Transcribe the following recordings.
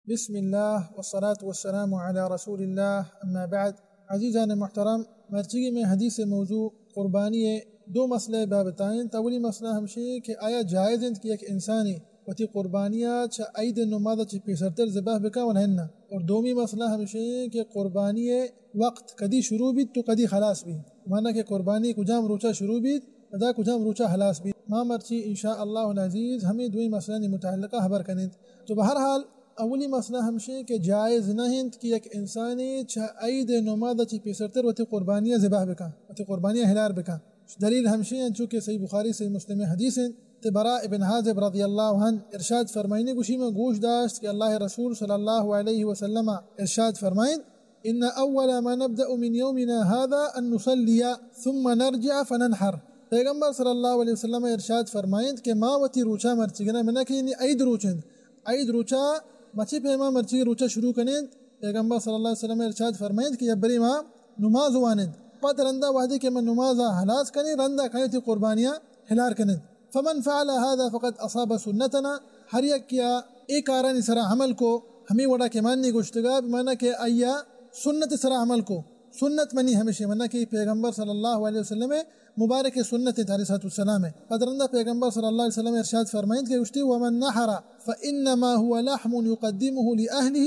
بسم اللہ والصلاة والسلام علی رسول اللہ، اما بعد۔ عزیزان محترم، مرچیگی میں حدیث موضوع قربانی دو مسئلہ بابت ایں۔ اولی مسئلہ ہمشی کہ آیا جائز انت کہ یک انسانی وتی قربانیا چہ عید نماز چہ پیسرتر ذبح بکا و نہ؟ اور دومی مسئلہ ہمشی کہ قربانی وقت کدی شروع بیت تو کدی خلاص بیت، مانا کہ قربانی کجام روچا شروع بیت، ادا کجام روچا ہلاس بیت۔ ما مرچی ان شاء اللہ العزیز ہمے دوئیں مسئلہانی متعلقہ ہبر کنیں۔ تو بہرحال، اولی مسئلہ ہمشی کہ جائز نہ انت کہ یک انسانی چہ عید نماز چہ پیسرتر وتی قربانی ذبح بکن، وتی قربانی ہلار بکن۔ دلیل ہمشی انت، چونکہ صحیح بخاری، صحیح مسلم حدیث انت، تے براء ابن عازب رضی اللہ عنہ ارشاد فرمائنی گوشی، من گوش داشت کہ اللہ رسول صلی اللہ علیہ وسلم ارشاد فرمائن، ان اول ما نبدأ من یومنا هذا ان نصلی ثم نرجع فننحر۔ پیغمبر صلی اللہ علیہ وسلم ارشاد فرمائنت کہ ما وتی روچا مرچیگنا، منا کہ یعنی عید روچ انت، عید روچا مچی پیما مرچی روچا شروع کنیں۔ پیغمبر صلی اللہ علیہ وسلم ارشاد فرمائنت کہ یبری ما نماز وانیں، پد رندا وہدے کہ من نمازا ہلاس کنیں، رندا کائیں وتی قربانیا ہلار کنیں۔ فمن فعل هذا فقد اصاب سنتنا، ہر یکیا اے کارانی سرا عمل کو، ہمے وڑا کہ مانی گوشتگا، بمانا کہ آیا سنت سرا عمل کو۔ سنت منی ہمشی، مانا کہ پیغمبر صلی اللہ علیہ وسلم مبارک سنت انت علیہ الصلوۃ والسلام۔ پد رندا پیغمبر صلی اللہ علیہ وسلم ارشاد فرمائنت کہ گوشتی، ومن نحر فانما هو لحم يقدمه لاهله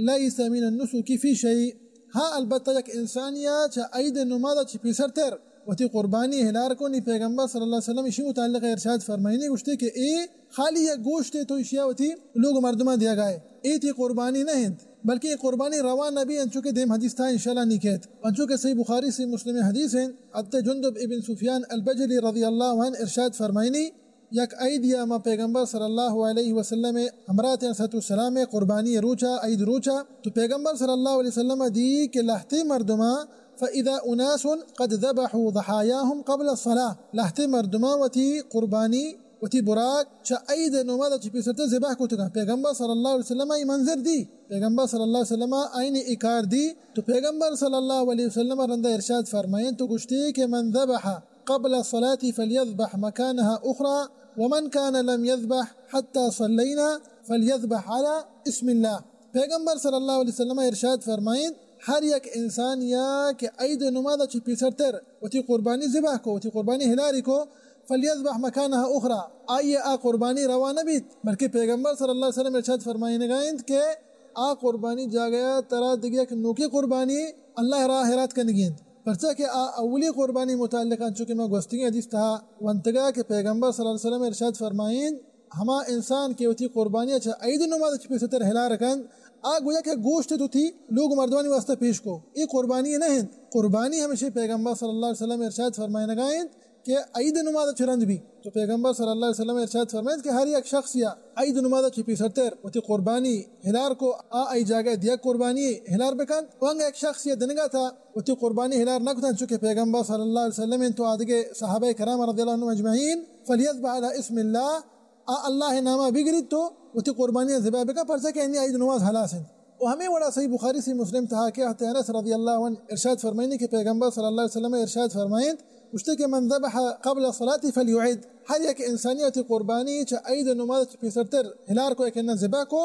ليس من النسك في شيء۔ ہاں، البتہ یک انسانیا چہ عید نمازا چہ پیسرتر وتی قربانی ہلار کو، نی پیغمبر صلی اللہ علیہ وسلم اشی متعلق ارشاد فرمائنی گوشتی کہ اے خالی یک گوشتے تو اشیا وتی لوگ مردماں دیگائے، اے تی قربانی نہ انت، بلکہ اے قربانی روا نبی، انچو کہ دیم حدیث تھا انشاءاللہ نی کیت۔ انچو کہ صحیح بخاری، صحیح مسلم حدیث انت، حضرت جندب ابن سفیان البجلی رضی اللہ عنہ ارشاد فرمائنی، یک عیدیا ما پیغمبر صلی اللہ علیہ وسلم ہمراہ تے علیہ الصلوۃ والسلام قربانی روچا، عید روچا، تو پیغمبر صلی اللہ علیہ وسلم دی کہ لہتے مردماں، فاذا اناس قد ذبحوا ضحاياهم قبل الصلاة، لہتے مردماں وتی قربانی، وتی براک چہ عید نماز چہ پیسرتے ذبح کتگاں۔ پیغمبر صلی اللہ علیہ وسلم ای منظر دی، پیغمبر صلی اللہ علیہ وسلم آئین ای کار دی، تو پیغمبر صلی اللہ علیہ وسلم رندا ارشاد فرمائیں تو گوشتی کہ من ذبح قبل الصلاة فليذبح مكانها أخرى، ومن كان لم يذبح حتى صلينا فليذبح على اسم الله۔ پیغمبر صلی اللہ علیہ وسلم ارشاد فرمائیں، ہر یک انسانیا کہ عید نماز چہ پیسرتر وتی قربانی ذبح کو، وتی قربانی ہلاری کو، فليذبح مكانها أخرى، آئی آ قربانی روا نہ بیت، بلکہ پیغمبر صلی اللہ علیہ وسلم ارشاد فرمائنگا انت کہ آ قربانی جاگہ ترا دگہ یک نوکی قربانی اللہ راہ ہلار کنگی انت۔ پرچا کہ آ اولی قربانی متعلق انت، چونکہ ما گوستگیں حدیث تہا ونتگا کہ پیغمبر صلی اللہ علیہ وسلم ارشاد فرمائیں، ہما انسان کہ وتی قربانی چہ عید نماز چہ پیسرتر ہلار کنت، آ گویا کہ گوشت وتی لوگ مردمانی واسطہ پیش کو، اے قربانی نہ انت۔ قربانی ہمیشی پیغمبر صلی اللہ علیہ وسلم ارشاد فرمائنگا انت کہ عید نماز چہ رند بی۔ تو پیغمبر صلی اللہ علیہ وسلم ارشاد فرمائیں کہ ہر یک شخص یا عید نماز چہ پیسرتر وتی قربانی ہلار کو، آ ای جاگہ دیا قربانی ہلار بکنت۔ و انگا یک شخص یا دنگا تھا وتی قربانی ہلار نہ کتن، چونکہ پیغمبر صلی اللہ علیہ وسلم انت و آدگہ صحابہ کرام رضی اللہ عنہم اجمعین، فليذبح على اسم الله، آ اللہ ناما بگریت تو وتی قربانی ذبح بکن، پرچا کہ انی عید نماز ہلاس انت۔ و ہمے وڑا صحیح بخاری، صحیح مسلم تہا کہ حضرت انس رضی اللہ عنہ ارشاد فرمائنی کہ پیغمبر صلی اللہ علیہ وسلم ارشاد فرمائیں، گوشتے کہ من ذبح قبل الصلاة فليعد، ہر یک انسانی وتی قربانی چہ عید نماز چہ پیسرتر ہلار کو، یک انسان ذبح کو،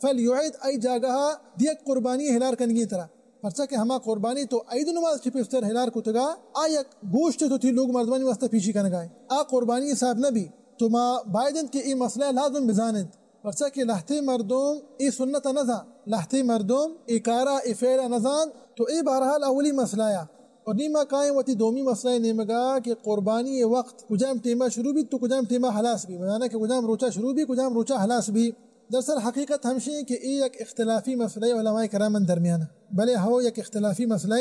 فليعد، ای جاگہا دیگ قربانی ہلار کنگی ترا۔ پرچا کہ ہما قربانی تو عید نماز چہ پیسرتر ہلار کتگا، آ یک گوشت تو تی لوگ مردمانی واسطہ پیشی کنگا ہے۔ آ قربانی حساب نہ بی۔ تو ما باید انت کہ اے مسئلہ لازم بزانت۔ پرچا کہ لہتے مردم اے سنت نہ زان، لہتے مردم اے کارا، اے فعلا نہ زان۔ تو اے بہرحال اولی مسئلہ یا۔ اور نی ما کائیں وتی دومی مسئلہ نیمگا کہ قربانی وقت کجام ٹیما شروع بیت تو کجام ٹیما ہلاس بی، مزانا کہ کجام روچا شروع بی، کجام روچا ہلاس بی۔ دراصل حقیقت ہمشی کہ اے یک اختلافی مسئلہ علماء کرام درمیان، بلے ہو یک اختلافی مسئلہ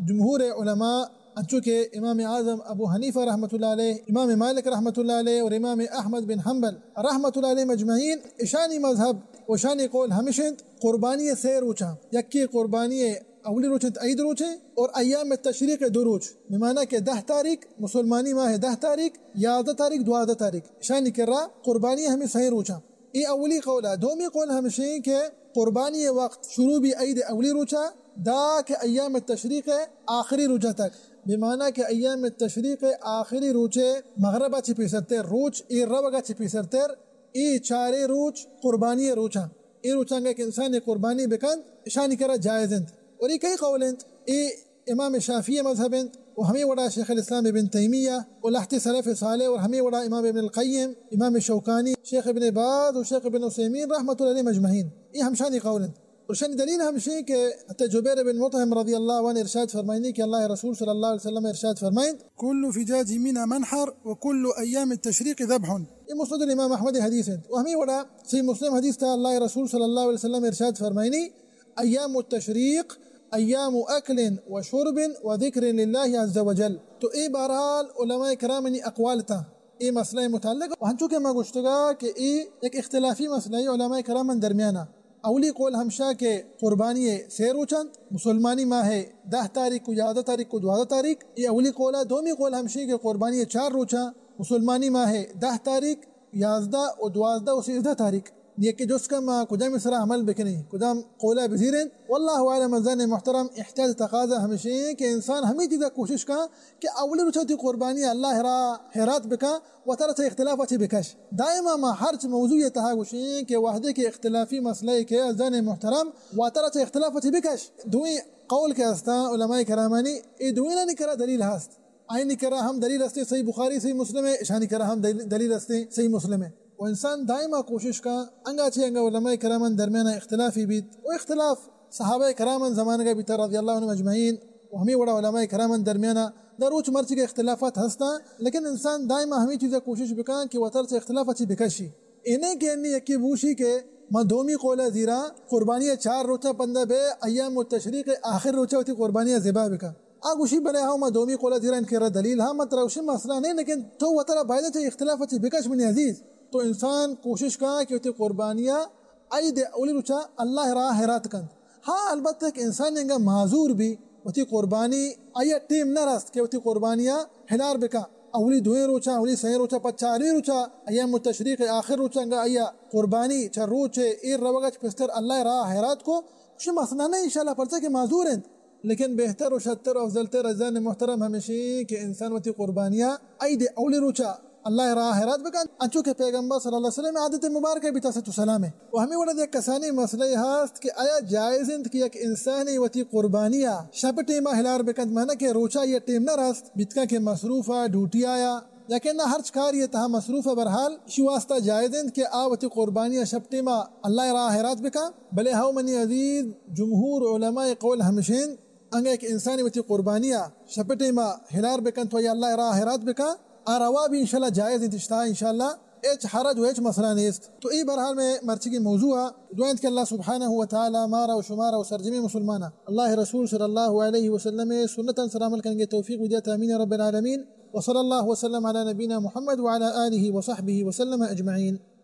جمہور علماء، انچو کہ امام اعظم ابو حنیفہ رحمۃ اللہ علیہ، امام مالک رحمۃ اللہ علیہ اور امام احمد بن حنبل رحمۃ اللہ علیہ مجمعین، اشانی مذہب و اشانی قول ہمش انت قربانی سے روچاں، یکی قربانی اولی روچ انت عید روچے اور ایام تشریق دو روچ، بمانا کہ دہ تاریخ، مسلمانی ماہ دہ تاریخ، یازدہ تاریخ، دوازدہ تاریخ، اشانی کرا قربانی ہمیں سہیں روچاں۔ اے اولی قول ہے۔ دومی قول ہمشیں کہ قربانی وقت شروع بی عید اولی روچا، دا کہ ایام تشریق آخری روچا تک، بمانا کہ ایام تشریق آخری روچے مغربا چہ پیسرتر، روچ اے روگا چہ پیسرتر، اے چارے روچ قربانی روچاں۔ اے روچاں اگاں یک انسانے قربانی بکنت، اشانی کرا جائز انت۔ اور اے کئی قول انت؟ اے امام شافعی مذہب انت و ہمے وڑا شیخ الاسلام ابن تیمیہ و لہتے سلف صالح اور ہمے وڑا امام ابن القیم، امام شوکانی، شیخ ابن باز و شیخ ابن عثیمین رحمۃ اللہ علیہم اجمعین۔ اے ہمشانی قول انت۔ اور اشانی دلیل ہمشی کہ حضرت جبیر بن مطعم رضی اللہ عنہ ارشاد فرمائنی کہ اللہ رسول صلی اللہ علیہ وسلم ارشاد فرمائنت، كل فجاج منى منحر وكل أيام التشريق ذبح۔ اے مسند الامام احمد حدیث انت۔ و ہمے وڑا صحیح مسلم حدیث تہا اللہ رسول صلی اللہ علیہ وسلم ارشاد فرمائنی، ایام التشریق ایام اکل و شرب و ذکر للہ عز وجل۔ تو اے بہرحال علماء کرامانی اقوال تاں اے مسئلہ متعلق، و ہنچو کہ ما گوشتگا کہ اے یک اختلافی مسئلہ علماء کرامانی درمیانا۔ اولی قول ہمشا کہ قربانی سے روچ انت، مسلمانی ماہ دہ تاریخ و یازدہ تاریخ و دوازدہ تاریخ، اے اولی قولا۔ دومی قول ہمشی کہ قربانی چار روچاں، مسلمانی ماہ دہ تاریخ، یازدہ و دوازدہ و سیزدہ تاریخ۔ یکے جست کن ما کجام سرا عمل بکنیں، کجام قولا بزیریں؟ واللہ اعلم عزیزان محترم، احتیاط تقاضا ہمشی کہ انسان ہمے چیزا کوشش کن کہ اولی روچا وتی قربانی اللہ راہ حیرات بکن، وترا چہ اختلاف چہ بکش۔ دائما ما ہرچ موضوع تہا گوشیں کہ وہدے کہ اختلافی مسئلہ کہ عزیزان محترم وترا چہ اختلاف چہ بکش۔ دوئیں قول کہ ہستاں علماء کرامانی، اے دوئینانی کرا دلیل ہست۔ آئینی کرا ہم دلیل ہستیں صحیح بخاری، صحیح مسلم ہے، اشانی کرا ہم دلیل، دلیل ہستیں صحیح مسلم ہے۔ و انسان دائما کوشش کا، انگا چہ انگا علماء کرامن درمیان اختلافی بیت۔ و اختلاف صحابہ کرامن زمانگا بیتا رضی اللہ عنہم اجمعین، و ہمیں وڑا علماء کرامن درمیان دا روچ مرچی کے اختلافات ہستاں، لیکن انسان دائما ہمیں چیزا کوشش بکا کہ وتر چہ اختلاف چی بکشی۔ اے نہ کہ انی یکے بوشی کہ من دومی قولا زیراں، قربانی چار روچا پندا بے، ایام التشریق آخر روچا وتی قربانی ذبح بکا۔ آ گوشی، بلے ہاں، ما دومی قولا زیراں، ان کرا دلیل ہاں، ما ترا گوشی مسئلہ نہیں، لیکن تو وترا بایدے چہ اختلاف چی بکش منی عزیز۔ تو انسان کوشش کا کہ وتی قربانیا عید اولی روچا اللہ راہ حیرات کنت۔ ہاں، البتہ کہ انسان انگا معذور بی، وتی قربانی آیا ٹیم نہ رست کہ وتی قربانیا ہلار بکا۔ اولی دوئیں روچا، اولی سئیں روچا، پہ چارویں روچا، ایام التشریق آخر روچا انگا آیا قربانی چہ روچ ایر روگا چہ پستر اللہ راہ حیرات کو، گوشی مسئلہ نہ، انشاءاللہ، پرچا کہ معذور انت۔ لیکن بہتر و شتر و افضل تر عزیزان محترم ہمیشی کہ انسان وتی قربانیا عید اولی روچا اللہ راہ حیرات بکن، انچو کہ پیغمبر صلی اللہ علیہ وسلم عادت مبارکہ بیتا صلی اللہ علیہ وسلم۔ و ہمیں وڑا یک کسانی مسئلہ ہست کہ آیا جائز انت کہ یک انسانی وتی قربانیا شپ ٹیما ہلار بکنت، معنی کہ روچا یہ ٹیم نہ رست، بیتکا کہ مصروف آ، ڈیوٹی آیا، یا کہ نہ ہرچ کاری تہا مصروف ہے، بہرحال اشی واسطہ جائز انت کہ آ وتی قربانی شپ ٹیما اللہ راہ حیرات بکا۔ بلے ہاؤ منی عزیز، جمہور علماء قول ہمشین، انگا یک انسانی وتی قربانی شپ ٹیما ہلار بکن تو یا اللہ راہ حیرات بکا، آ روا بھی انشاءاللہ جائز انت، اشتا انشاءاللہ ہچ حرج و ہچ مسئلہ نیست۔ تو ای بہرحال میں مرچی کی موضوع آ دعا انت کہ اللہ سبحانہ و تعالی مارا و شمارا و سرجمی مسلمانا اللہ رسول صلی اللہ علیہ وسلم سنتاں سر عمل کنگے توفیق بدیات، آمین رب العالمین۔ وصلى الله وسلم على نبينا محمد وعلى آله وصحبه وسلم أجمعين.